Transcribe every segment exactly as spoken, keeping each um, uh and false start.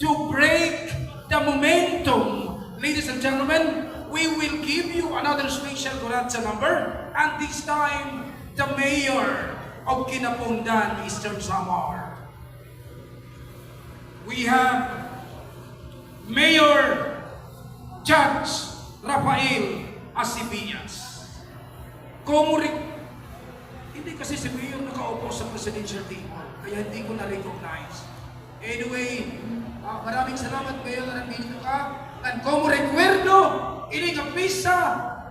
To break the momentum, ladies and gentlemen, we will give you another special Kuratsa number, and this time the mayor of Quinapondan, Eastern Samar. We have Mayor Judge Rafael Asibias. Komo ri-, hindi kasi si Mayor nakaupo sa presidential table, kaya hindi ko na-recognize. Anyway, ah, maraming salamat, Mayor, nga nandito ka. Ngan komo rekwerdo, ini nga pista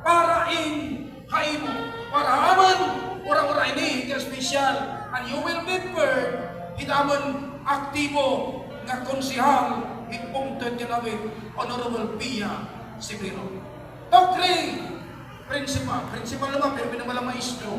para in ha imo. Para ha amon, ura-ura ini, nga espesyal. And you will be paired hit amon aktibo nga konsehal hit Pungtod nga Lawit, Honorable Pia Severo. Tokri, principal. Principal naman, pero pinamala maestro.